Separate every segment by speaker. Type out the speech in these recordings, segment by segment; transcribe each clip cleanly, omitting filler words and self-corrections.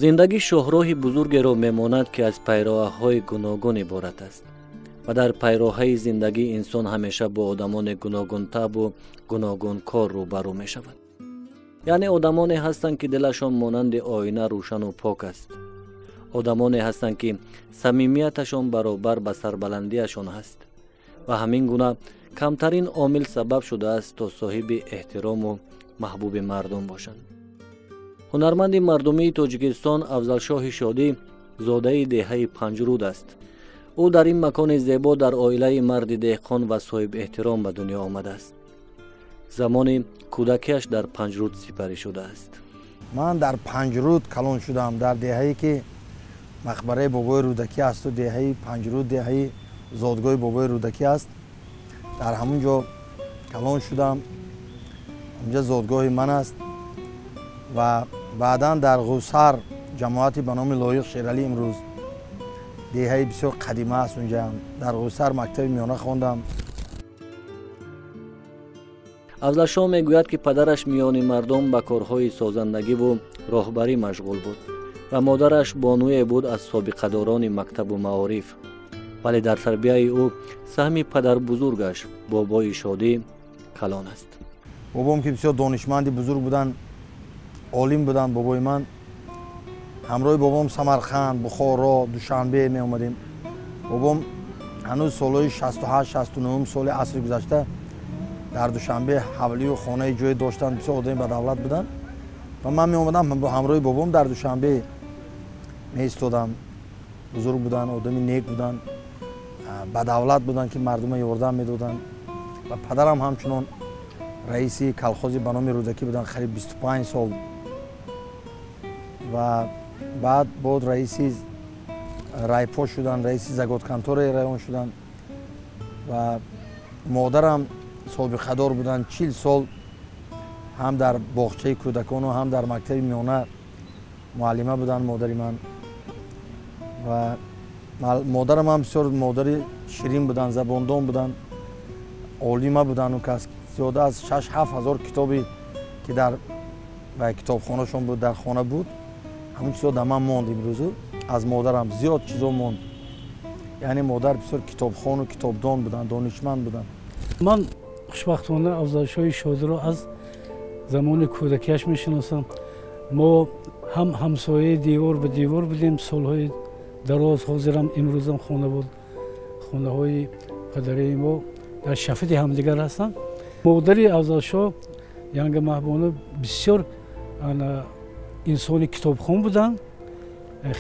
Speaker 1: Зиндагӣ шоҳроҳи бузургеро мемонад, ки аз пайроҳаҳои гуногун иборат аст ва дар пайроҳаи зиндагӣ инсон ҳамеша бо одамони гуногунтабъу гуногункор рӯбарӯ мешавад. Яъне одамоне ҳастанд, ки дилашон монанди оина рӯшану пок аст. Одамоне ҳастанд, ки самимияташон баробар ба сарбаландиашон ҳаст ва ҳамин гуна камтарин омил сабаб шудааст, то соҳиби эҳтирому маҳбуби мардум бошанд. Ҳунарманди мардумии Тоҷикистон Афзалшоҳи Шодӣ зодаи деҳаи Панҷруд аст. Ӯ дар ин макони зебо дар оилаи марди деҳқон ва соҳибэҳтиром ба дунё омадааст. Замони кӯдакиаш дар Панҷруд сипарӣ шудааст.
Speaker 2: Ман дар Панҷруд калон шудам, дар деҳае ки мақбараи бобои Рӯдакӣ асту деҳаи Панҷруд деҳаи зодгоҳи бобои Рӯдакӣ аст. Дар ҳамун ҷо калон шудам, онҷа зодгоҳи ман аст ва баъдан дар Ғусар, ҷамоати ба номи Лоиқ Шералӣ, имрӯз деҳаи бисёр қадима аст, унҷа дар Ғусар мактаби миёна хондам.
Speaker 1: Афзалшоҳ мегӯяд, ки падараш миёни мардум ба корҳои созандагиву роҳбарӣ машғул буд ва модараш бонуе буд аз собиқадорони мактабу маориф. Вале дар тарбияи ӯ саҳми падарбузургаш бобои Шодӣ калон аст.
Speaker 2: Бобом ки бисёр донишманди бузург буданд, олим буданд бобои ман. Ҳамроҳи бобом Самарқанд, Бухоро, Душанбе меомадем. Бобом ҳанӯз солҳои 68, 69 соли асри гузашта дар Душанбе ҳавлию хонаи ҷое доштанд, бисёр одами бадавлат буданд ва ман меомадам, ҳамроҳи бобом дар Душанбе меистодам. Бузург буданд, одами нек буданд, бадавлат буданд, ки мардума ёрдам медоданд. Ва падарам ҳамчунон раиси колхози ба номи Рӯдакӣ буданд қариб 25 сол ва баъд боз раиси райпо шуданд, раиси заготконтораи район шуданд. Ва модарам собиқадор буданд, 40 сол ҳам дар боғчаи кӯдакону ҳам дар мактаби миёна муаллима буданд модари ман. Ва модарам ҳам бисёр модари ширин буданд, забондон буданд, олима буданд. Он кас зиёда аз 6-7 ҳазор китобе ки дар китобхонашон буд, дар хона буд, ҳамон чизо дар ман монд. Имрӯзу аз модарам зиёд чизо монд. Яъне модар бисёр китобхону китобдон буданд, донишманд буданд.
Speaker 3: Ман хушбахтона Афзалшоҳи Шодиро аз замони кӯдакиаш мешиносам. Мо ҳам ҳамсояи девор ба девор будем солҳои дароз. Ҳозирам имрӯзам хона буд, хонаҳои падарии мо дар шафати ҳамдигар ҳастанд. Модари Афзалшоҳ Янга Маҳбону бисёр инсони китобхон буданд,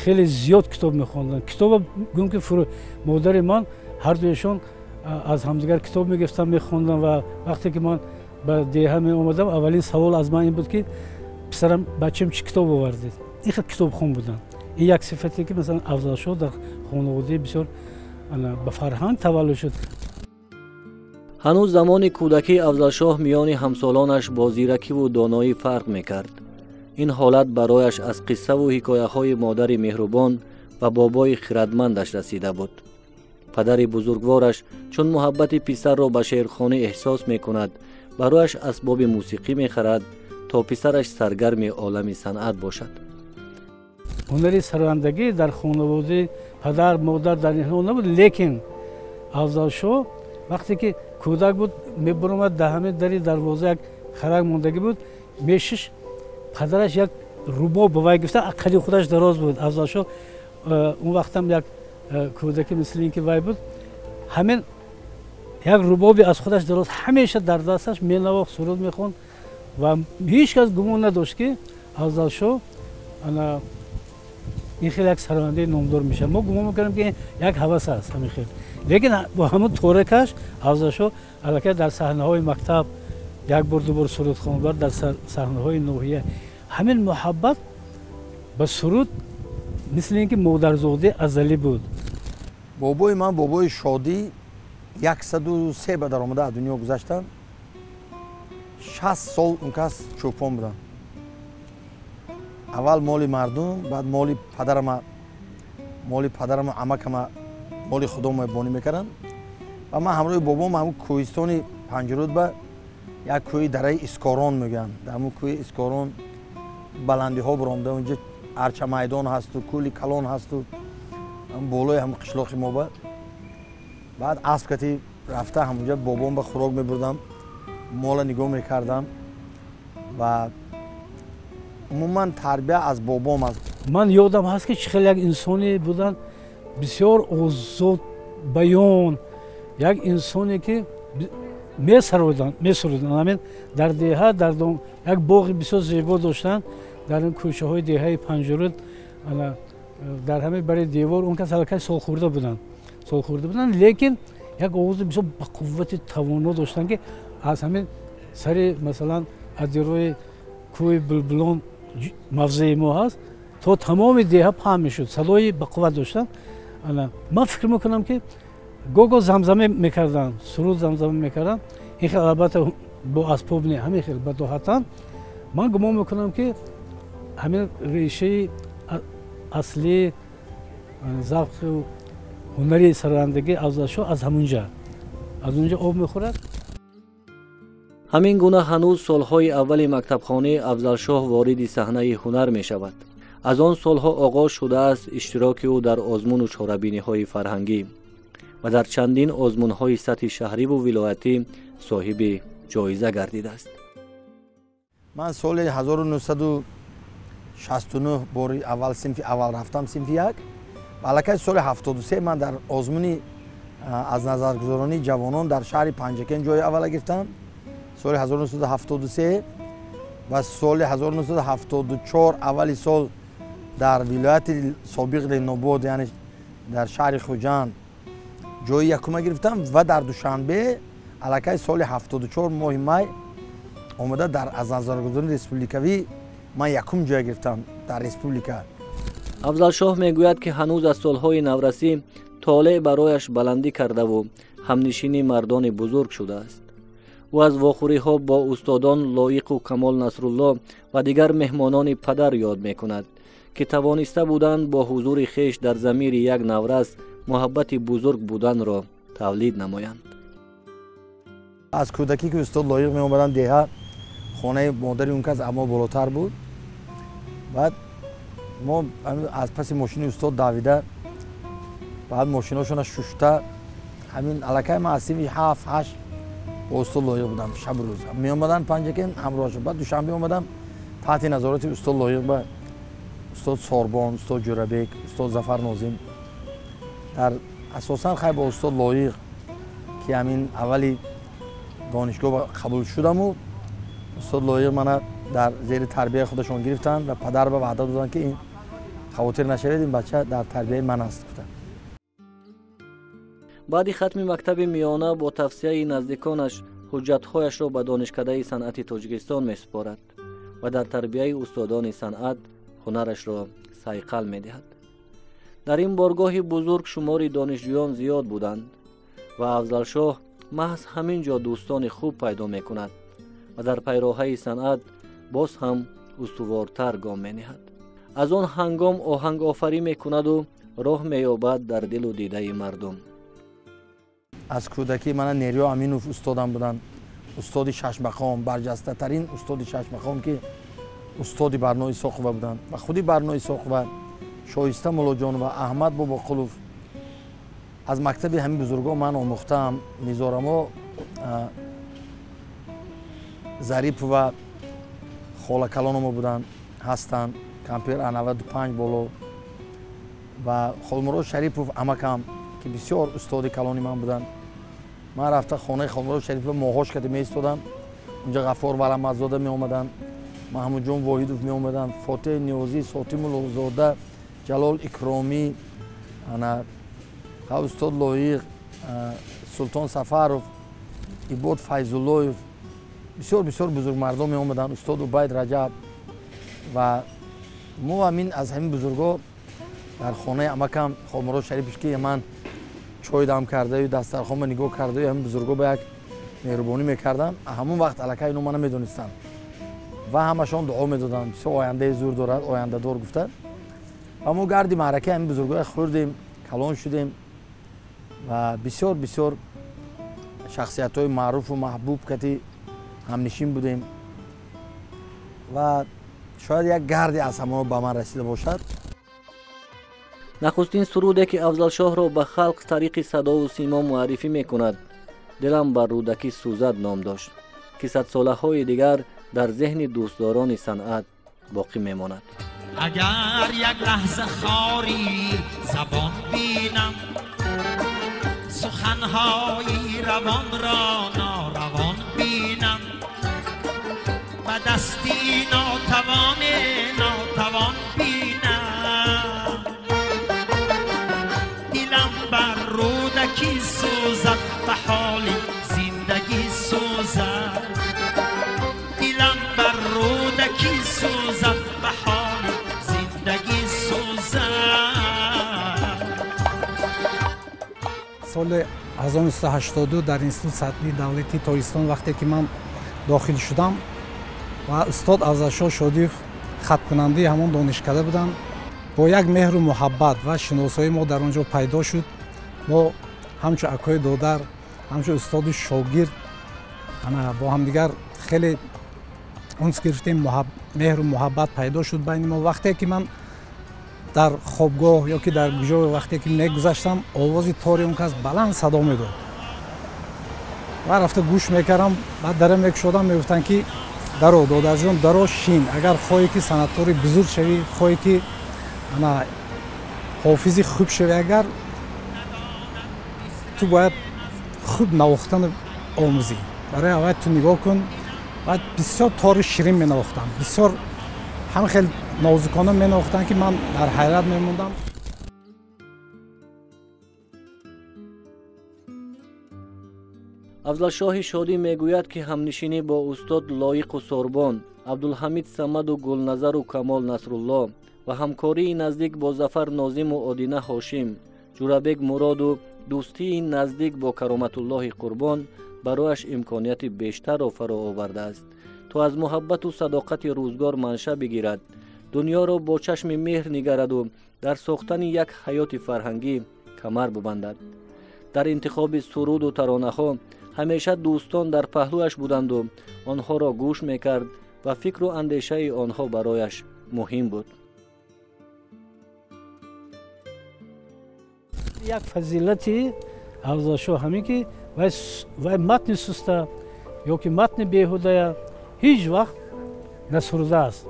Speaker 3: хеле зиёд китоб мехонданд. Китоба гӯм ки модари ман ҳардуяшон аз ҳамдигар китоб мегирифтанд, мехонданд. Ва вақте ки ман ба деҳа меомадам, аввалин савол аз ман ин буд, ки писарам, бачам, чӣ китоб овардед? Ин хел китобхон буданд. Ин як сифате, ки масалан Афзалшоҳ дар хонаводаи бисёр ба фарҳанг таваллуд шуд.
Speaker 1: Ҳанӯз замони кӯдакӣ Афзалшоҳ миёни ҳамсолонаш бо зиракиву доноӣ фарқ мекард. Ин ҳолат барояш аз қиссаву ҳикояҳои модари меҳрубон ва бобои хирадмандаш расида буд. Падари бузургвораш чун муҳаббати писарро ба шеърхонӣ эҳсос мекунад, барояш асбоби мусиқӣ мехарад, то писараш саргарми олами санъат бошад.
Speaker 3: Ҳунари сарояндагӣ дар хонаводаи падар, модар дар инҳо набуд, лекин Афзалшоҳ вақте ки кӯдак буд, мебаромад, дар ҳамин дари дарвоза як харак мондагӣ буд, мешиш, падараш як рубоб ба вай гирифта, қади худаш дароз буд. Афзалшоҳ он вақтам як кӯдаки мисли ин ки вай буд, ҳамин як рубоби аз худаш дароз ҳамеша дар дасташ, менавохт, суруд мехонд ва ҳеҷ кас гумон надошт, ки Афзалшоҳ ана ин хел як сарояндаи номдор мешавад. Мо гумон мекардем, ки як ҳавас аст ҳамин хел, лекин бо ҳамон торикаш Афзалшоҳ аллакай дар саҳнаҳои мактаб як бор, ду бор суруд хонд, баъд дар саҳнаҳои ноҳия. Ҳамин муҳаббат ба суруд мисли ин ки модарзодаи азалӣ буд.
Speaker 2: Бобои ман, бобои Шодӣ, 103 ба даромада аз дунё гузаштанд. 60 сол он кас чӯпон буданд. Аввал моли мардум, баъд моли падарама, моли падарама, амакама, моли худома бонӣ мекарданд. Ва ман ҳамроҳи бобом ҳамун кӯҳистони Панҷруд, ба як кӯҳи дараи Искорон мегӯянд, дар ҳамун кӯҳи Искорон баландиҳо баромада, унҷа Арча майдон ҳасту кӯли калон ҳасту болои ҳам қишлоқи мо ба. Баъд асп кати рафта ҳамонҷа бобом ба хӯрок мебурдам, мола нигоҳ мекардам ва умуман тарбия аз бобом аст.
Speaker 3: Ман ёдам ҳаст, ки чӣ хел як инсоне буданд, бисёр озод баён, як инсоне, ки месаруданд. Ҳамин дар деҳа, дар як боғи бисёр зебо доштанд дар ин кӯчаҳои деҳаи Панҷуруд. Дар ҳамин бари девор он кас аллакай солхӯрда буданд, лекин як овози бисёр ба қуввати тавоно доштанд, ки аз ҳамин сари, масалан, адирои кӯҳи Булбулон, мавзеи мо ҳаст, то тамоми деҳа паҳн мешуд. Садои бақувват доштанд. Ман фикр мекунам, ки гоҳ-гоҳ замзаме мекарданд, суруд замзама мекарданд. Ин хел, албатта, бо асбоб не, ҳамин хел бадоҳатан. Ман гумон мекунам, ки ҳамин решаи аслии завқу ҳунари сарояндагӣ Афзалшоҳ аз ҳамунҷа, аз унҷа об мехӯрад.
Speaker 1: Ҳамин гуна ҳанӯз солҳои аввали мактабхонӣ Афзалшоҳ вориди саҳнаи ҳунар мешавад. Аз он солҳо оғоз шудааст иштироки ӯ дар озмуну чорабиниҳои фарҳангӣ ва дар чандин озмунҳои сатҳи шаҳриву вилоятӣ соҳиби ҷоиза гардидааст.
Speaker 2: Ман соли 1969 бори аввал синфи аввал рафтам, синфи як. Аллакай соли 73 ман дар озмуни аз назаргузаронии ҷавонон дар шаҳри Панҷакен ҷои аввала гирифтам соли 1973 ва соли 1974 аввали сол дар вилояти собиқ Ленинобод, яъне дар шаҳри Хуҷанд, ҷои якума гирифтам ва дар Душанбе аллакай соли 74 моҳи май омада дар аз назаргузаронии республикавӣ ман якум ҷоя гирифтам дар республика.
Speaker 1: Афзалшоҳ мегӯяд, ки ҳанӯз аз солҳои наврасӣ толеъ барояш баландӣ кардаву ҳамнишини мардони бузург шудааст. Ӯ аз вохӯриҳо бо устодон Лоиқу Камол Насрулло ва дигар меҳмонони падар ёд мекунад, ки тавониста буданд бо ҳузури хеш дар замири як наврас муҳаббати бузург буданро тавлид намоянд.
Speaker 2: Аз кӯдакӣ, ки устод Лоиқ меомаданд деҳа, хонаи модари он кас аз мо болотар буд. Баъд мо аз паси мошини устод давида, баъд мошиношона шушта, ҳамин аллакай ман аз синфи ҳафт, ҳашт бо устод Лоиқ будам. Шабу рӯз меомаданд Панҷакен, ҳамроҳашон. Баъд Душанбе омадам, таҳти назорати устод Лоиқ ба устод Сорбон, устод Ҷӯрабек, устод Зафар Нозим, дар асосан хай бо устод Лоиқ, ки ҳамин аввали донишгоҳ қабул шудаму устод Лоиқ мана дар зери тарбияи худашон гирифтанд ва падар ба ваъда доданд, ки ин хавотир нашавед, ин бача дар тарбияи ман аст, гуфтанд.
Speaker 1: Баъди хатми мактаби миёна бо тавсияи наздиконаш ҳуҷҷатҳояшро ба Донишкадаи санъати Тоҷикистон месупорад ва дар тарбияи устодони санъат ҳунарашро сайқал медиҳад. Дар ин боргоҳи бузург шумори донишҷӯён зиёд буданд ва Афзалшоҳ маҳз ҳамин ҷо дӯстони хуб пайдо мекунад ва дар пайроҳаи санъат боз ҳам устувортар гом мениҳад. Аз он ҳангом оҳангофарӣ мекунаду роҳ меёбад дар дилу дидаи мардум.
Speaker 2: Аз кӯдакӣ мана Нериё Аминов устодам буданд, устоди шашмақом, барҷастатарин устоди шашмақом, ки устоди Барно Исоқова буданд ва худи Барно Исоқова, Шоиста Муллоҷонова, Аҳмад Бобоқулов. Аз мактаби ҳамин бузургон ман омӯхтаам. Низорамо Зарипова холакалономо буданд, ҳастанд, кампир 95 боло, ва Холмурод Шарипов амакам, ки бисёр устоди калони ман буданд. Ман рафта хонаи Холмурод Шарипов моҳош кади меистодам. Унҷа Ғаффор Валамадзода меомаданд, Маҳмудҷон Воҳидов меомаданд, Фотеҳ Ниёзӣ, Сотимуллозода, Ҷалол Икромӣ, ана устод Лоиқ, Султон Сафаров, Ибод Файзуллоев, бисёр бисёр бузургмардон меомаданд, устод Убайд Раҷаб. Ва мо ҳамин аз ҳамин бузургҳо дар хонаи амакам Холмурод Шарипов, ки ман чой дам кардаю дастархонба нигоҳ кардаю, ҳамин бузургҳо ба як меҳрубонӣ мекардам. Ҳамон вақт аллакай ино мана медонистанд ва ҳамашон дуо медоданд: бисёр ояндаи зур дорад, ояндадор, гуфта. Ва мо гарди маъракаи ҳамин бузургҳоя хӯрдем, калон шудем ва бисёр бисёр шахсиятҳои маъруфу маҳбуб кати ҳамнишин будем ва Шояд як гарди аз ҳамон ба ман расида бошад.
Speaker 1: Нахустин суруде ки Афзалшоҳро ба халқ тариқи садову симо муаррифӣ мекунад, «Дилам бар Рӯдакӣ сӯзад» ном дошт, ки садсолаҳои дигар дар зеҳни дӯстдорони санъат боқӣ мемонад.
Speaker 4: Агар як лаҳза хори забон бинам, суханҳои равонро норавон бинам, ба дасти нотавоне нотавон бинам, дилам бар Рӯдакӣ сӯзад, ба ҳоли зиндагӣ сӯзад, дилам бар Рӯдакӣ сӯзад, ба ҳоли зиндагӣ сӯзад.
Speaker 5: Соли 1982 дар Институти санъати давлатии Тоҷикистон вақте ки ман дохил шудам ва устод Афзалшоҳ Шодиев хаткунандаи ҳамон донишкада буданд, бо як меҳру муҳаббат ва шиносоӣ мо дар он ҷо пайдо шуд. Мо ҳамчун акои додар, ҳамчун устоду шогирд бо ҳамдигар хеле унс гирифтем, меҳру муҳаббат пайдо шуд байни мо. Вақте ки ман дар хобгоҳ ё ки дар ҷо вақте ки мегузаштам, овози тори он кас баланд садо медод ва рафта гӯш мекардам. Баъд дара мекушодам, мегуфтанд ки даро додарҷон, даро шин, агар хоҳӣ ки санъаткори бузург шавӣ, хоҳӣ ки ҳофизи хуб шавӣ, агар ту бояд хуб навохтан омӯзӣ. Барои аввал ту нигоҳ кун. Баъд бисёр тори ширин менавохтам, бисёр ҳам хел нозукона менавохтанд, ки ман дар ҳайрат мемондам.
Speaker 1: Афзалшоҳи Шодӣ мегӯяд, ки ҳамнишинӣ бо устод Лоиқу Сорбон, Абдулҳамид Самаду Гулназару Камол Насрулло ва ҳамкории наздик бо Зафар Нозиму Одина Ҳошим, Ҷурабек Муроду дӯстии наздик бо Кароматуллоҳи Қурбон барояш имконияти бештарро фаро овардааст, то аз муҳаббату садоқати рӯзгор манша бигирад, дунёро бо чашми меҳр нигараду дар сохтани як ҳаёти фарҳангӣ камар бубандад. Дар интихоби суруду таронаҳо ҳамеша дӯстон дар паҳлӯяш буданду онҳоро гӯш мекард ва фикру андешаи онҳо барояш муҳим буд.
Speaker 3: Як фазилати Афзалшоҳ ҳамин ки вай матни суста ё ки матни беҳудая ҳеҷ вақт насурудааст,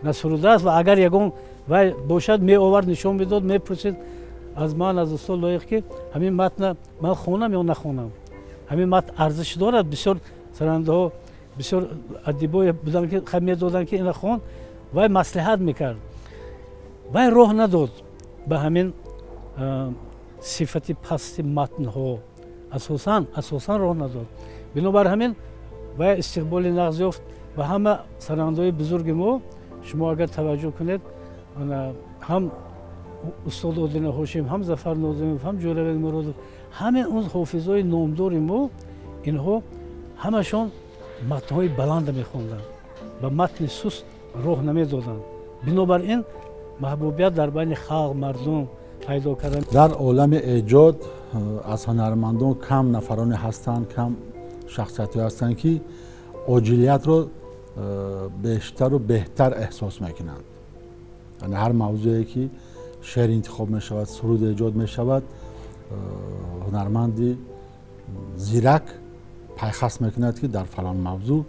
Speaker 3: насурудааст. Ва агар ягон вай бошад, меовард, нишон медод, мепурсид аз ман, аз устод Лоиқ, ки ҳамин матна ман хонам ё нахонам, ҳамин матн арзиш дорад. Бисёр сарандаҳо, бисёр адибое буданд, ки медоданд, ки ина хон. Вай маслиҳат мекард, вай роҳ надод ба ҳамин сифати пасти матнҳо, асосан роҳ надод. Бинобар ҳамин вай истиқболи нағз ёфт ва ҳама сарандаҳои бузурги мо, шумо агар таваҷҷӯҳ кунед, ҳам устод Одина Ҳошим, ҳам Зафар Нозимов, ҳам Ҷӯрабек Муродов, ҳамин он ҳофизҳои номдори мо, инҳо ҳамашон матнҳои баланда мехонданд, ба матни суст роҳ намедоданд. Бинобар ин маҳбубият дар байни халқ, мардум пайдо карданд.
Speaker 6: Дар олами эҷод аз ҳунармандон кам нафароне ҳастанд, кам шахсиятҳое ҳастанд, ки оҷилиятро бештару беҳтар эҳсос мекунанд. Яъне ҳар мавзӯе ки шеър интихоб мешавад, суруд эҷод мешавад, ҳунарманди зирак пайхаст мекунад, ки дар фалон мавзӯъ,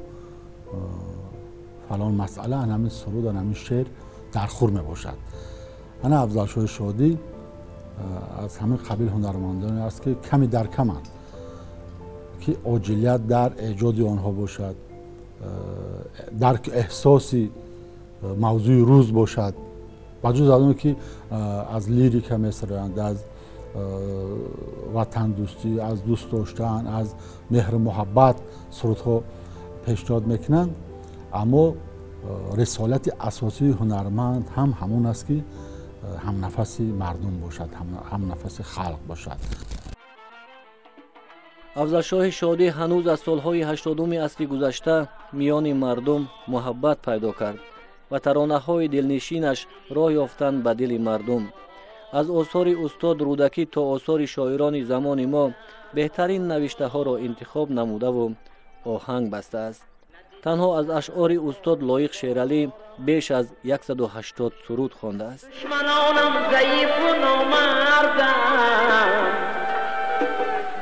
Speaker 6: фалон масъала ҳамин суруд, ҳамин шеър дархӯр мебошад. Ана Афзалшоҳи Шодӣ аз ҳамин қабил ҳунармандоне аст, ки ками дар каманд, ки оҷилият дар эҷоди онҳо бошад, дарки эҳсоси мавзӯи рӯз бошад. Ба ҷуз аз он ки аз лирика месароянд, аз ватандӯстӣ, аз дӯст доштан, аз меҳру муҳаббат сурудҳо пешниҳод мекунанд, аммо рисолати асосии ҳунарманд ҳам ҳамон аст, ки ҳамнафаси мардум бошад, ҳамнафаси халқ бошад.
Speaker 1: Афзалшоҳи Шодӣ ҳанӯз аз солҳои 80-уми асри гузашта миёни мардум муҳаббат пайдо кард ва таронаҳои дилнишинаш роҳ ёфтанд ба дили мардум. Аз осори устод Рӯдакӣ то осори шоирони замони мо беҳтарин навиштаҳоро интихоб намудаву оҳанг бастааст. Танҳо аз ашъори устод Лоиқ Шералӣ беш аз 180 суруд хондааст.
Speaker 7: Душманонам заифу номардам,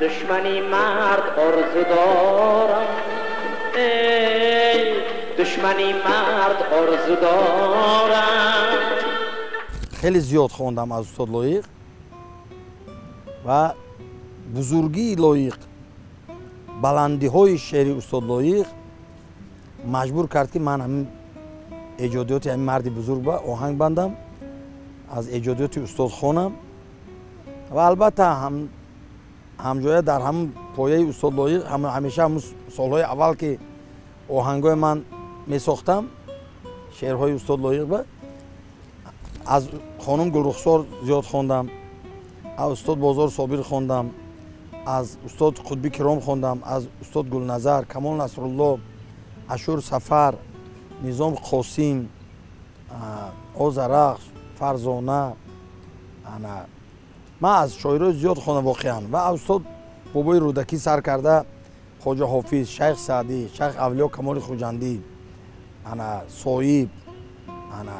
Speaker 7: душмани мард орзу дорам, эй душмани мард орзу дорам.
Speaker 2: Хеле зиёд хондам аз устод Лоиқ ва бузургии Лоиқ, баландиҳои шеъри устод Лоиқ маҷбур кард, ки ман ҳамин эҷодиёти ҳамин марди бузург ба оҳанг бандам, аз эҷодиёти устод хонам ва албатта ҳамҷоя дар ҳамн пояи устод Лоиқ ҳамеша ҳамн солҳои аввал, ки оҳангҳои ман месохтам шеърҳои устод Лоиқ ба аз хонум Гулрухсор зиёд хондам, аз устод Бозор Собир хондам, аз устод Қутби Киром хондам, аз устод Гулназар, Камол Насрулло, Ашур Сафар, Низом Қосим, Озарахш, Фарзона. Ман аз шоирои зиёд хондам воқеан ва аз устод Бобои Рӯдакӣ сар карда Хоҷа Ҳофиз, Шайх Саъдӣ, Шайх Авлиё Камоли Хуҷандӣ, ана Соиб, ана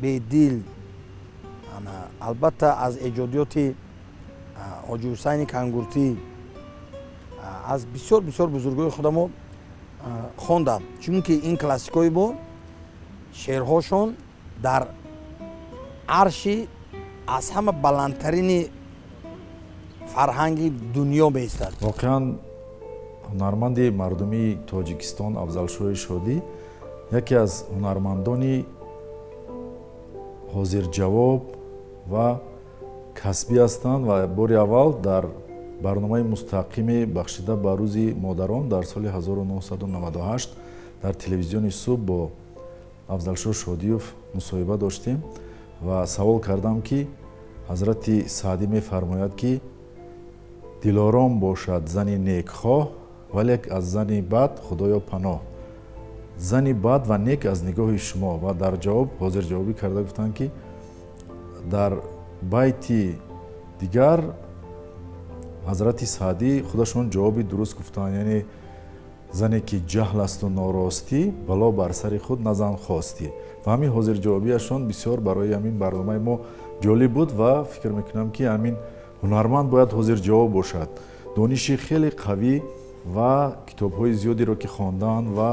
Speaker 2: Бедил, ана албатта аз эҷодиёти Ҳоҷи Ҳусайни Кангуртӣ, аз бисёр бисёр бузургои худамо хондам, чунки ин классикҳои мо шеърҳошон дар арши аз ҳама баландтарини фарҳанги дунё меистад.
Speaker 8: Воқеан ҳунарманди мардумии Тоҷикистон Афзалшоҳи Шодӣ яке аз ҳунармандони ҳозирҷавоб ва касбӣ ҳастанд ва бори аввал дар барномаи мустақиме бахшида ба рӯзи модарон дар соли 1998 дар телевизиони Субҳ бо Афзалшоҳ Шодиев мусоҳиба доштем ва савол кардам, ки ҳазрати Саъдӣ мефармояд, ки дилором бошад зани некхоҳ, валек аз зани бад худоё паноҳ. Зани бад ва нек аз нигоҳи шумо. Ва дар ҷавоб ҳозирҷавобӣ карда гуфтанд, ки дар байти дигар ҳазрати Саъдӣ худашон ҷавоби дуруст гуфтанд, яъне зане ки ҷаҳл асту норостӣ, бало бар сари худ назан хостӣ. Ва ҳамин ҳозирҷавобиашон бисёр барои ҳамин барномаи мо ҷолиб буд ва фикр мекунам, ки ҳамин ҳунарманд бояд ҳозирҷавоб бошад. Дониши хеле қавӣ ва китобҳои зиёдеро ки хондаанд ва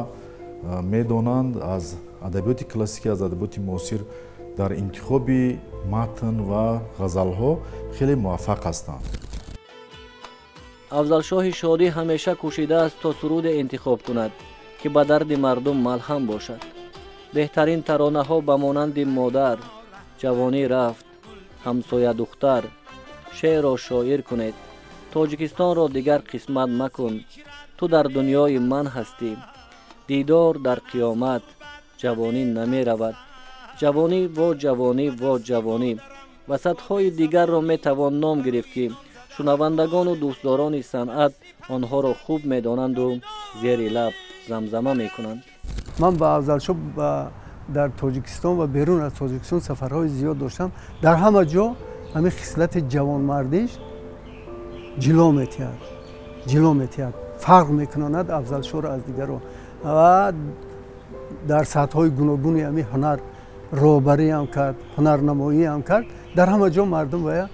Speaker 8: медонанд аз адабиёти классикӣ, аз адабиёти муосир дар интихоби матн ва ғазалҳо хеле муваффақ ҳастанд.
Speaker 1: Афзалшоҳи Шодӣ ҳамеша кӯшидааст, то суруде интихоб кунад, ки ба дарди мардум малҳам бошад. Беҳтарин таронаҳо ба монанди «Модар», «Ҷавонӣ рафт», «Ҳамсоядухтар», «Шеърро шоир кунед», «Тоҷикистонро дигар қисмат макун», «Ту дар дунёи ман ҳастӣ», «Дидор дар қиёмат», «Ҷавонӣ намеравад», «Ҷавонӣ во ҷавонӣ во ҷавонӣ» ва садҳои дигарро метавон ном гирифт, ки шунавандагону дӯстдорони санъат онҳоро хуб медонанду зери лаб замзама мекунанд.
Speaker 9: Ман ба Афзалшоҳ дар Тоҷикистон ва берун аз Тоҷикистон сафарҳои зиёд доштам. Дар ҳама ҷо ҳамин хислати ҷавонмардиш ҷило метиҳад, ҷило метиҳад, фарқ мекунонад Афзалшоҳро аз дигарон ва дар сатҳҳои гуногуни ҳамин ҳунар роҳбариам кард, ҳунарнамоиам кард. Дар ҳама ҷо мардум вая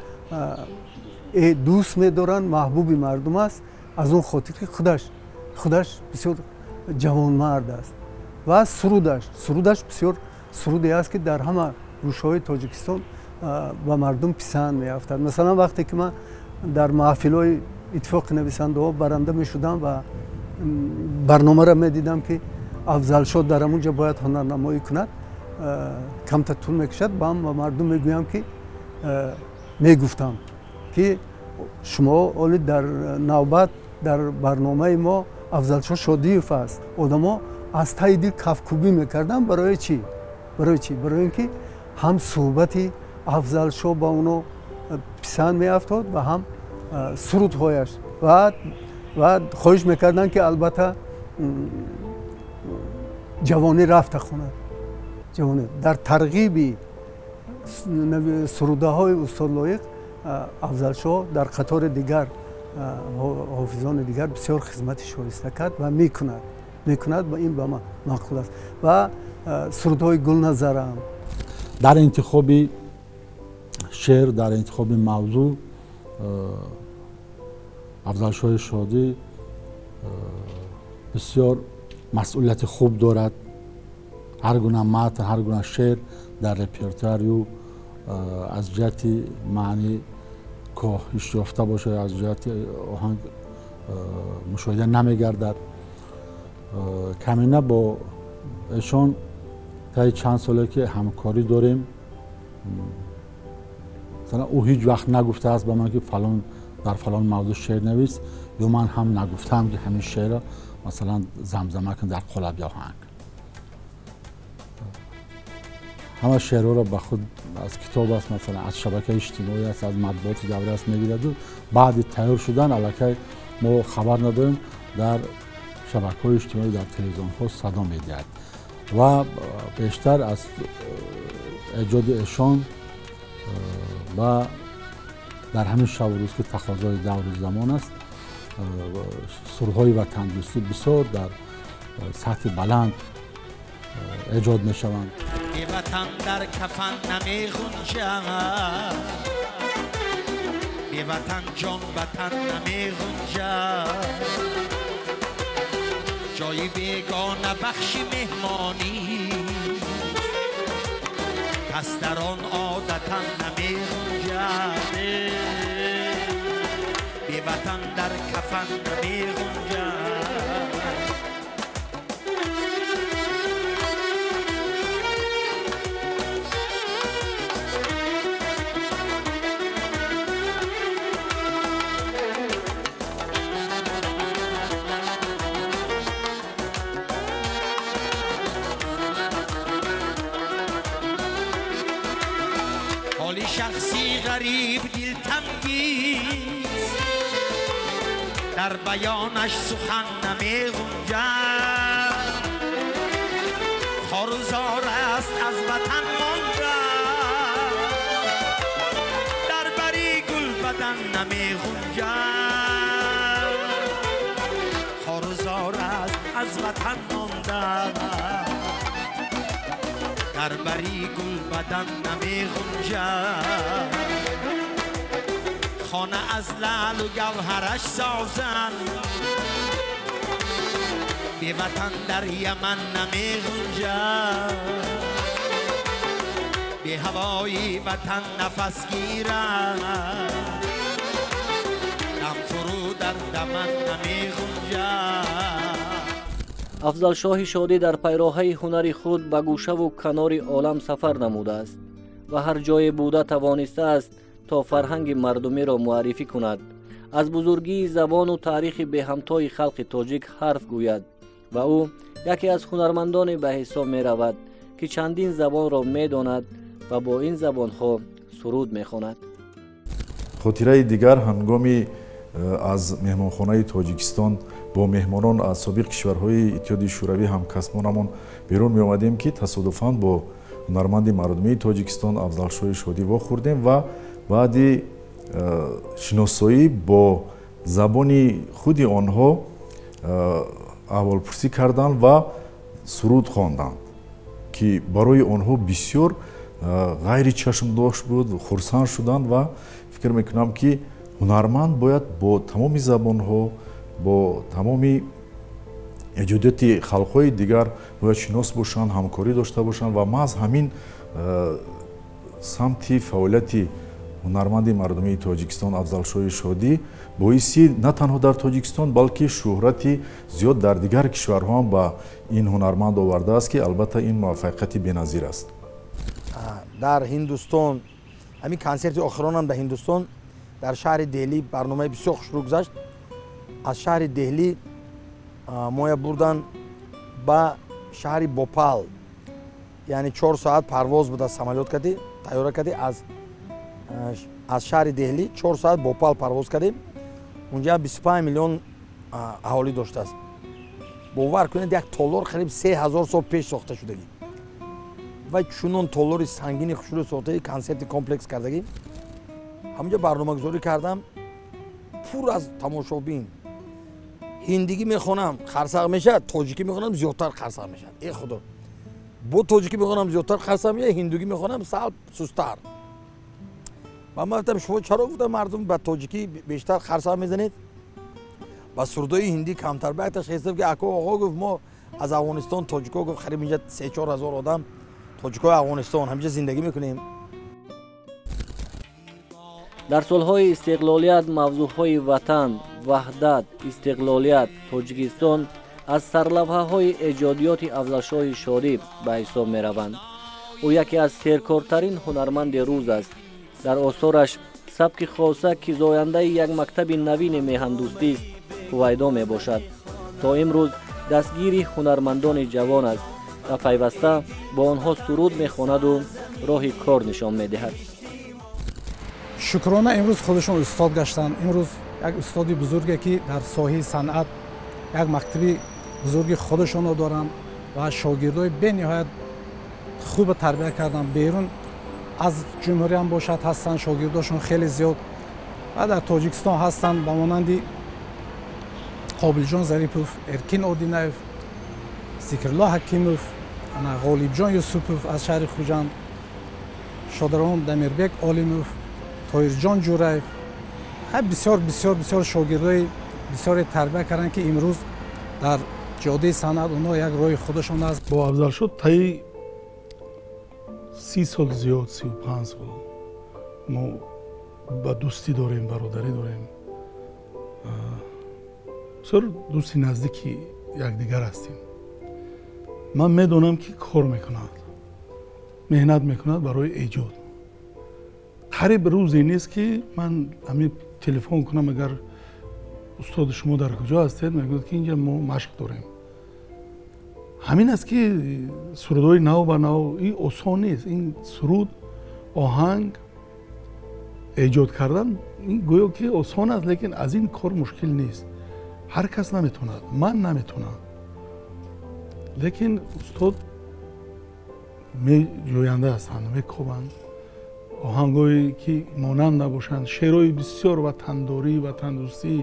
Speaker 9: дӯст медоранд, маҳбуби мардум аст, аз он хотир ки худаш бисёр ҷавонмард аст ва сурудаш бисёр суруде аст, ки дар ҳама гӯшаҳои Тоҷикистон ба мардум писанд меафтад. Масалан, вақте ки ман дар маҳфилҳои иттифоқи нависандаҳо баранда мешудам ва барномаро медидам, ки Афзалшоҳ дар ҳамон ҷо бояд ҳунарнамоӣ кунад, камтар тӯл мекашад, ба мардум мегӯям, ки мегуфтам, ки шумо оли дар навбат дар барномаи мо Афзалшоҳ Шодиев аст. Одамо аз таи дил кафкӯбӣ мекарданд. Барои чӣ? Барои чӣ? Барои ин ки ҳам суҳбати Афзалшоҳ ба оно писанд меафтод ва ҳам сурудҳояш ва хоҳиш мекарданд, ки албатта «Ҷавонӣ рафта» хонад. Ҷавонӣ дар тарғиби сурудаҳои устод Лоиқ Афзалшоҳ дар қатори дигар ҳофизони дигар бисёр хизмати шоиста кард ва мекунад. Мекунад, ин ба ман маъқул аст. Ва сурудҳои Гулназарам.
Speaker 6: Дар интихоби шеър, дар интихоби мавзӯъ Афзалшоҳи Шодӣ бисёр масъулияти хуб дорад. Ҳар гуна матн, ҳар гуна шеър дар репертуари ӯ аз ҷиҳати маънӣ коҳиш ёфта бошад, аз ҷиҳати оҳанг мушоҳида намегардад. Камина бо эшон таи чанд соле ки ҳамкорӣ дорем, масалан, ӯ ҳеҷ вақт нагуфтааст ба ман ки фалон дар фалон мавзӯъ шеър навис, ё ман ҳам нагуфтаам ки ҳамин шеърро масалан замзама кун дар қолаби оҳанг. Ҳама шеърҳоро ба худ аз китоб аст, масалан, аз шабакаи иҷтимоӣ аст, аз матбуоти давра аст мегираду баъди тайёр шудан аллакай мо хабар надорем, дар шабакаҳои иҷтимоӣ, дар телевизионҳо садо медиҳад. Ва бештар аз эҷоди эшон ва дар ҳамин шабу рӯз ки тақозои давру замон аст, сурудҳои ватандӯстӣ бисёр дар сатҳи баланд эҷод мешаванд.
Speaker 4: Беватан дар кафан намеғунҷад, беватан ҷон ватан намеғунҷад. Ҷои бегона бахши меҳмонӣ, кас дар он одатан намеғунҷад. Беватан дар кафан намеғунҷад. Шахси ғариб дилтангист, дар баёнаш сухан намеғунҷад. Хорузор аст аз ватан монда, дар бари гулбадан намеғунҷад. Хорузор аст аз ватан монда, дар бари гулбадан намеғунҷад. Хона аз лаълу гавҳараш созанд, беватан дар Яман намеғунҷад. Беҳавои ватан нафас гирад, дам фурӯ дар даман намеғунҷад.
Speaker 1: Афзалшоҳи Шодӣ дар пайроҳаи ҳунари худ ба гӯшаву канори олам сафар намудааст ва ҳар ҷое буда тавонистааст то фарҳанги мардумиро муаррифӣ кунад, аз бузургии забону таърихи беҳамтои халқи тоҷик ҳарф гӯяд ва ӯ яке аз ҳунармандоне ба ҳисоб меравад ки чандин забонро медонад ва бо ин забонҳо суруд мехонад.
Speaker 8: Хотираи дигар ҳангоми аз меҳмонхонаи Тоҷикистон бо меҳмонон аз собиқ кишварҳои Иттиҳоди Шӯравӣ ҳамкасбонамон берун меомадем ки тасодуфан бо ҳунарманди мардумии Тоҷикистон Афзалшоҳи Шодӣ вохӯрдем ва баъди шиносоӣ бо забони худи онҳо аҳволпурсӣ карданд ва суруд хонданд ки барои онҳо бисёр ғайричашмдошт буд, хурсанд шуданд ва фикр мекунам ки ҳунарманд бояд бо тамоми забонҳо, бо тамоми эҷодиёти халқҳои дигар бояд шинос бошанд, ҳамкорӣ дошта бошанд ва маҳз ҳамин самти фаъолияти ҳунарманди мардумии Тоҷикистон Афзалшоҳи Шодӣ боиси на танҳо дар Тоҷикистон, балки шӯҳрати зиёд дар дигар кишварҳо ҳам ба ин ҳунарманд овардааст ки албатта ин муваффақияти беназир аст.
Speaker 2: Дар Ҳиндустон ҳамин консерти охиронам дар Ҳиндустон дар шаҳри Деҳлӣ барномаи бисёр хушрӯ гузашт. Аз шаҳри Деҳлӣ моя бурдан ба шаҳри Бопал, яъне 4 соат парвоз буд аз самолёт кардӣ, тайёра кардӣ, аз шаҳри Деҳлӣ 4 соат Бопал парвоз кардем. Унҷа 25 миллион аҳолӣ доштааст. Бовар кунед, як толор қариб 3000 сол пеш сохта шудагӣ ва чунон толори сангини хушрӯ сохтагӣ, консерти комплекс кардагӣ. Ҳамунҷа барномагузорӣ кардам, пур аз тамошобин. Ҳиндигӣ мехонам, қарсақ мешавад, тоҷикӣ мехонам, зиёдтар қарсақ мешавад. Э худо, бо тоҷикӣ мехонам, зиёдтар қарсақ мешавад, ҳиндугӣ мехонам, сал сустар. Ва ман гуфтам, шумо чаро, гуфтам, мардум ба тоҷикӣ бештар қарсақ мезанед, ба сурудои ҳиндӣ камтар? Ба якташ хестав ки ако оғо, гуфт, мо аз Афғонистон тоҷико, гуфт, қариб инҷа 3-4 ҳазор одам тоҷикои Афғонистон ҳаминҷа зиндагӣ мекунем.
Speaker 1: Дар солҳои истиқлолият мавзӯъҳои ватан, ваҳдат, истиқлолият, Тоҷикистон аз сарлавҳаҳои эҷодиёти Афзалшоҳи Шодӣ ба ҳисоб мераванд. Ӯ яке аз серкортарин ҳунарманди рӯз аст. Дар осораш сабки хоса, ки зояндаи як мактаби навини меҳандӯстист, ҳувайдо мебошад. То имрӯз дастгири ҳунармандони ҷавон аст ва пайваста бо онҳо суруд мехонаду роҳи кор нишон медиҳад.
Speaker 5: Шукрона, имрӯз худашон устод гаштанд. Имрӯз як устоди бузурге, ки дар соҳаи санъат як мактаби бузурги худашонро доранд ва шогирдои бениҳоят хуба тарбия карданд. Берун аз ҷумҳуриям бошад, ҳастанд шогирдошон хеле зиёд ва дар Тоҷикистон ҳастанд, ба монанди Қобилҷон Зарипов, Эркин Одинаев, Зикрулло Ҳакимов, Ғолибҷон Юсупов аз шаҳри Хуҷанд, шодарон Дамирбек Олимов, Тоирҷон Ҷураев. Бисёр, бисёр, бисёр шогирдои бисёре тарбия карданд, ки имрӯз дар ҷодаи санъат онҳо як роҳи худашон аст.
Speaker 10: Бо Афзалшоҳ таи 30 сол зиёд, 35 сол мо ба дӯстӣ дорем, бародарӣ дорем, бисёр дӯсти наздики якдигар ҳастем. Ман медонам, ки кор мекунад, меҳнат мекунад барои эҷод. Қариб рӯзе нест, ки ман ҳамин телефон кунам, агар устоди шумо дар куҷо ҳастед, мегӯяд, ки инҷа мо машқ дорем. Ҳамин аст, ки сурудҳои нав ба нав, ин осон нест. Ин суруд, оҳанг эҷод кардан, ин гӯё ки осон аст, лекин аз ин кор мушкил нест. Ҳар кас наметавонад, ман наметавонам, лекин устод меҷӯянда ҳастанд, мекобанд оҳангҳое, ки монанд набошанд, шеърҳои бисёр ватандорӣ, ватандӯстӣ,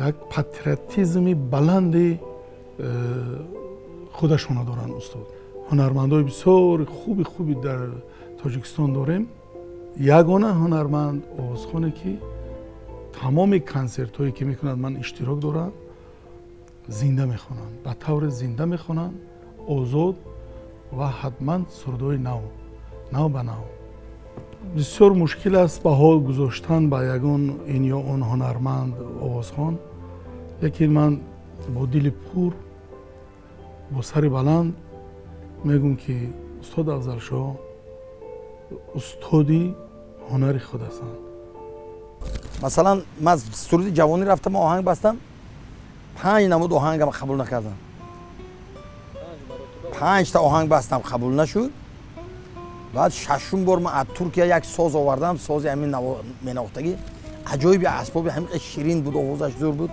Speaker 10: як патриотизми баланди худашона доранд устод. Ҳунармандои бисёр хуби хуби дар Тоҷикистон дорем. Ягона ҳунарманд, овозхоне, ки тамоми консертҳое, ки мекунад, ман иштирок дорам, зинда мехонанд, ба таври зинда мехонанд, озод ва ҳатман сурудҳои нав, нав ба нав. Бисёр мушкил аст баҳо гузоштан ба ягон ин ё он ҳунарманд, овозхон, лекин ман бо дили пур, бо сари баланд мегӯм, ки устод Афзалшоҳ устоди ҳунари худ ҳастанд.
Speaker 2: Масалан, ман суруди ҷавонӣ рафтам, оҳанг бастам, панҷ намуд оҳангам қабул накардам. Панҷта оҳанг бастам, қабул нашуд. Баъд шашум бор ман аз Туркия як соз овардам, сози ҳамин менавохтагӣ, аҷоиби асбоби, ҳамин ширин буд, овозаш зур буд.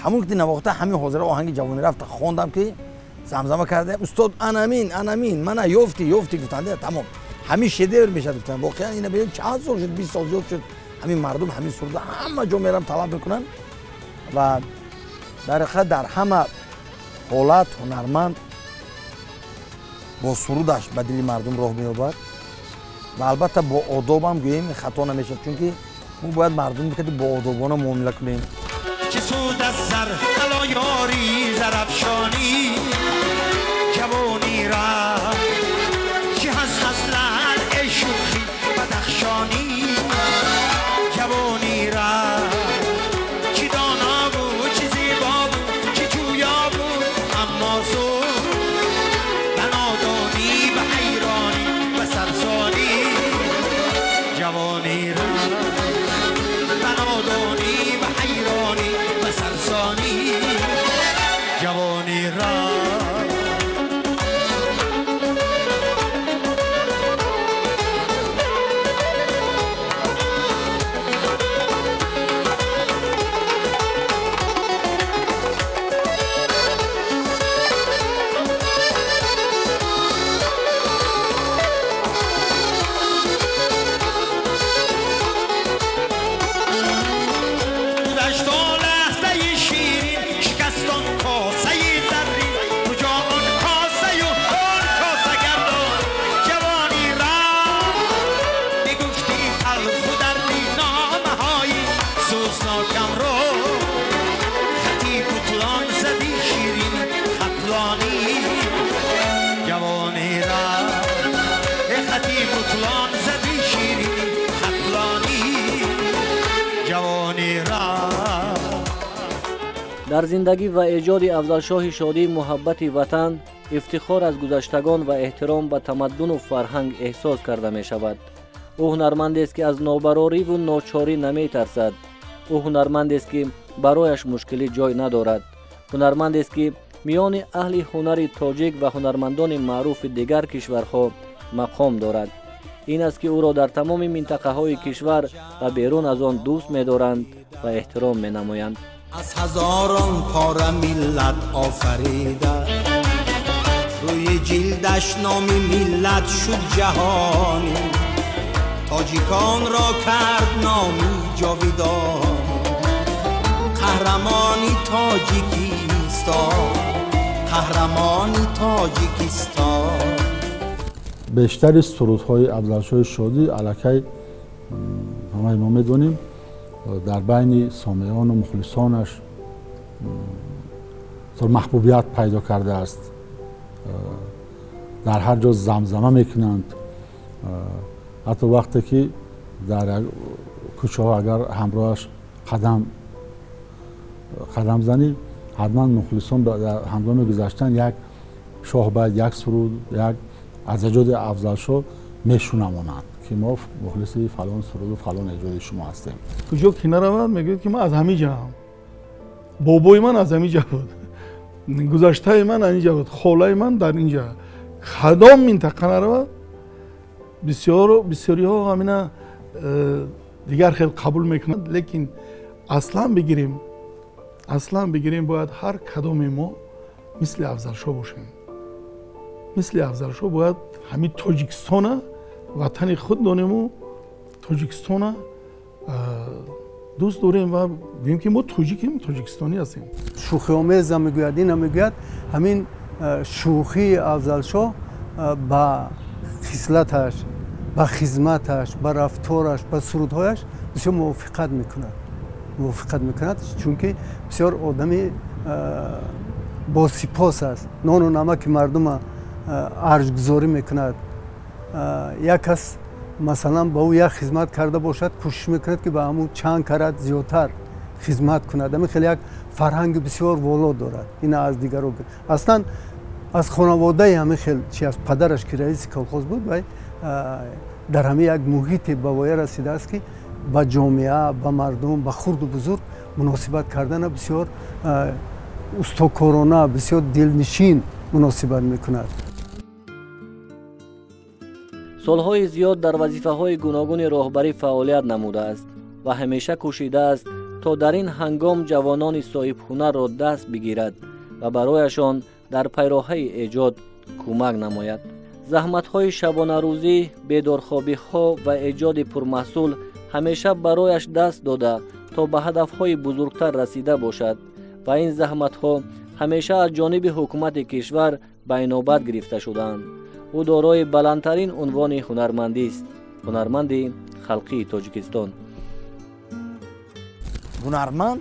Speaker 2: Ҳамон ки навохта, ҳамин ҳозира оҳанги ҷавонӣ рафта хондам, ки замзама кардем, устод анамин, анамин, мана ёфтӣ, ёфтӣ гуфтанд, тамом, ҳамин шедевр мешавад, гуфтанд. Воқеан ина бибин, чанд сол шуд, 20 сол зиёд шуд, ҳамин мардум ҳамин суруда ҳама ҷо мерам, талаб мекунанд. Ва дар ҳақиқат дар ҳама ҳолат ҳунарманд бо сурудаш ба дили мардум роҳ меёбад ва албатта бо одобам гӯем, хато намешавад, чунки мо бояд мардум бо одобона муомила кунем.
Speaker 4: Чӣ суд аз зар, ёри зарафшонӣ, ҷавонӣ рафт, чӣ ҳаст аз лаъл, эй шӯхи бадахшонӣ? Ҷавонӣ рафт, чӣ доно буд, чӣ зебо буд, чӣ ҷӯё буд, аммо зуд ба нодонӣ, ба ҳайронӣ, ба сарсонӣ. Ҷавонӣ рафт ба нодонӣ, ба ҳайронӣ, ба сарсонӣ. Ҷавонӣ рафт. Гузашт он лаҳзаи ширин.
Speaker 1: Дар зиндагӣ ва эҷоди Афзалшоҳи Шодӣ муҳаббати ватан, ифтихор аз гузаштагон ва эҳтиром ба тамаддуну фарҳанг эҳсос карда мешавад. Ӯ ҳунармандест, ки аз нобарориву ночорӣ наметарсад. Ӯ ҳунармандест, ки барояш мушкилӣ ҷой надорад. Ҳунармандест, ки миёни аҳли ҳунари тоҷик ва ҳунармандони маъруфи дигар кишварҳо мақом дорад. Ин аст, ки ӯро дар тамоми минтақаҳои кишвар ва берун аз он дӯст медоранд ва эҳтиром менамоянд.
Speaker 4: Аз ҳазорон пора миллат офарида, рӯи ҷилдаш номи миллат шуд ҷаҳонӣ, тоҷиконро кард номи ҷовидон, қаҳрамони Тоҷикистон, қаҳрамони Тоҷикистон.
Speaker 6: Бештари сурудҳои Афзалшоҳи Шодӣ аллакай ҳамаи мо медонем, дар байни сомеону мухлисонаш маҳбубият пайдо кардааст. Дар ҳар ҷо замзама мекунанд. Ҳатто вақте ки дар кӯчаҳо агар ҳамроҳаш қадам занӣ, ҳатман мухлисон ҳангоми гузаштан як шоҳбайт, як суруд, як аз эҷоди Афзалшоҳ мешунавонанд, ки мо мухлиси фалон суруду фалон эҷоди шумо ҳастем.
Speaker 10: Куҷо ки наравад, мегӯяд, ки ман аз ҳамин ҷаам, бобои ман аз ҳамин ҷа буд, гузаштаи ман аз ин ҷа буд, холаи ман дар ин ҷа. Кадом минтақа наравад, бисёриҳо ҳамина дигар хел қабул мекунанд. Лекин аслан бигирем, бояд ҳар кадоме мо мисли Афзалшоҳ бошем. Мисли Афзалшоҳ бояд ҳамин Тоҷикистона ватани худ донему Тоҷикистона дӯст дорем ва гӯем, ки мо тоҷикем, тоҷикистонӣ ҳастем.
Speaker 9: Шӯхиомеза мегӯяд, ина мегӯяд, ҳамин шӯхии Афзалшоҳ ба хислаташ, ба хизматаш, ба рафтораш, ба сурудҳояш бисёр мувофиқат мекунад. Мувофиқат мекунад, чунки бисёр одами босипос аст, нону намаки мардума арҷгузорӣ мекунад. Як кас масалан ба ӯ як хизмат карда бошад, кӯшиш мекунад, ки ба ҳамун чанд карат зиёдтар хизмат кунад. Ҳамин хеле як фарҳанги бисёр воло дорад. Ина аз дигаро аслан аз хонаводаи ҳамин хел чи аст, падараш ки раиси колхоз буд, вай дар ҳамин як муҳите ба воя расидааст, ки ба ҷомеа, ба мардум, ба хурду бузург муносибат кардана бисёр устокорона, бисёр дилнишин муносибат мекунад.
Speaker 1: Солҳои зиёд дар вазифаҳои гуногуни роҳбарӣ фаъолият намудааст ва ҳамеша кӯшидааст, то дар ин ҳангом ҷавонони соҳибҳунарро даст бигирад ва барояшон дар пайроҳаи эҷод кӯмак намояд. Заҳматҳои шабонарӯзӣ, бедорхобиҳо ва эҷоди пурмаҳсул ҳамеша барояш даст дода, то ба ҳадафҳои бузургтар расида бошад ва ин заҳматҳо ҳамеша аз ҷониби ҳукумати кишвар ба инобат гирифта шудаанд. Ӯ дорои баландтарин унвони ҳунармандист, ҳунарманди халқии Тоҷикистон.
Speaker 2: Ҳунарманд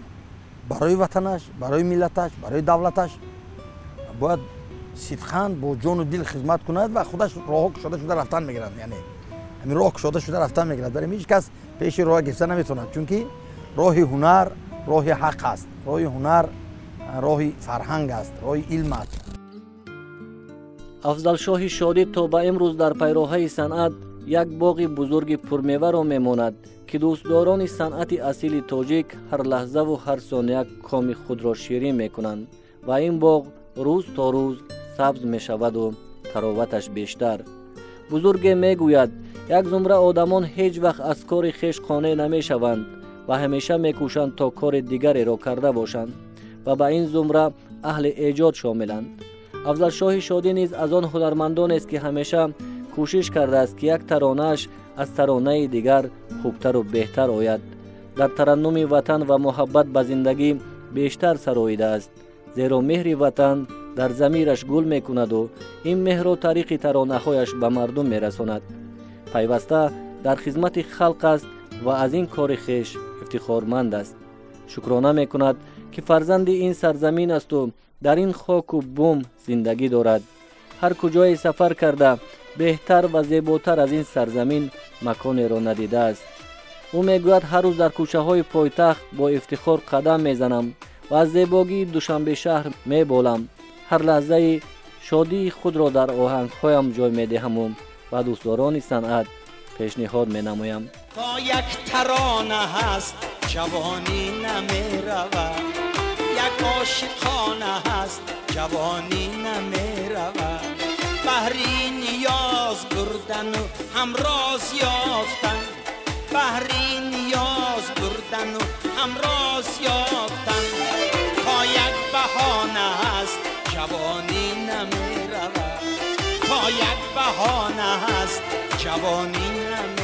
Speaker 2: барои ватанаш, барои миллаташ, барои давлаташ бояд сидқан бо ҷону дил хизмат кунад ва худаш роҳҳо кушода шуда рафтан мегирад. Яъне ҳамин роҳ кушода шуда рафтан мегирад. Барои ҳеҷ кас пеши роҳ гирифта наметавонад, чунки роҳи ҳунар роҳи ҳақ аст, роҳи ҳунар роҳи фарҳанг аст, роҳи илм аст.
Speaker 1: Афзалшоҳи Шодӣ то ба имрӯз дар пайроҳаи санъат як боғи бузурги пурмеваро мемонад, ки дӯстдорони санъати асили тоҷик ҳар лаҳзаву ҳар сония коми худро ширин мекунанд ва ин боғ рӯз то рӯз сабз мешаваду тароваташ бештар. Бузурге мегӯяд, як зумра одамон ҳеҷ вақт аз кори хеш қонеъ намешаванд ва ҳамеша мекӯшанд, то кори дигареро карда бошанд ва ба ин зумра аҳли эҷод шомиланд. Афзалшоҳи Шодӣ низ аз он ҳунармандонест, ки ҳамеша кӯшиш кардааст, ки як таронааш аз таронаи дигар хубтару беҳтар ояд. Дар тараннуми ватан ва муҳаббат ба зиндагӣ бештар сароидааст, зеро меҳри ватан дар замираш гул мекунаду ин меҳрро тариқи таронаҳояш ба мардум мерасонад. Пайваста дар хизмати халқ аст ва аз ин кори хеш ифтихорманд аст. Шукрона мекунад, ки фарзанди ин сарзамин асту дар ин хоку бум зиндагӣ дорад. Ҳар куҷое сафар карда, беҳтар ва зеботар аз ин сарзамин маконеро надидааст. Ӯ мегӯяд, ҳар рӯз дар кӯчаҳои пойтахт бо ифтихор қадам мезанам ва аз зебогии Душанбе шаҳр меболам. Ҳар лаҳзаи шодии худро дар оҳангҳоям ҷой медиҳаму ба дӯстдорони санъат пешниҳод менамоям.
Speaker 4: То як тарона ҳаст, ҷавонӣ намеравад, як ошиқона ҳаст, ҷавонӣ намеравад. Баҳри ниёз бурдану ҳамроз ёфтан, баҳри ниёз бурдану ҳамроз ёфтан, то як баҳона ҳаст, ҷавонӣ намеравад, то як баҳона ҳаст, ҷавонӣ намеравад.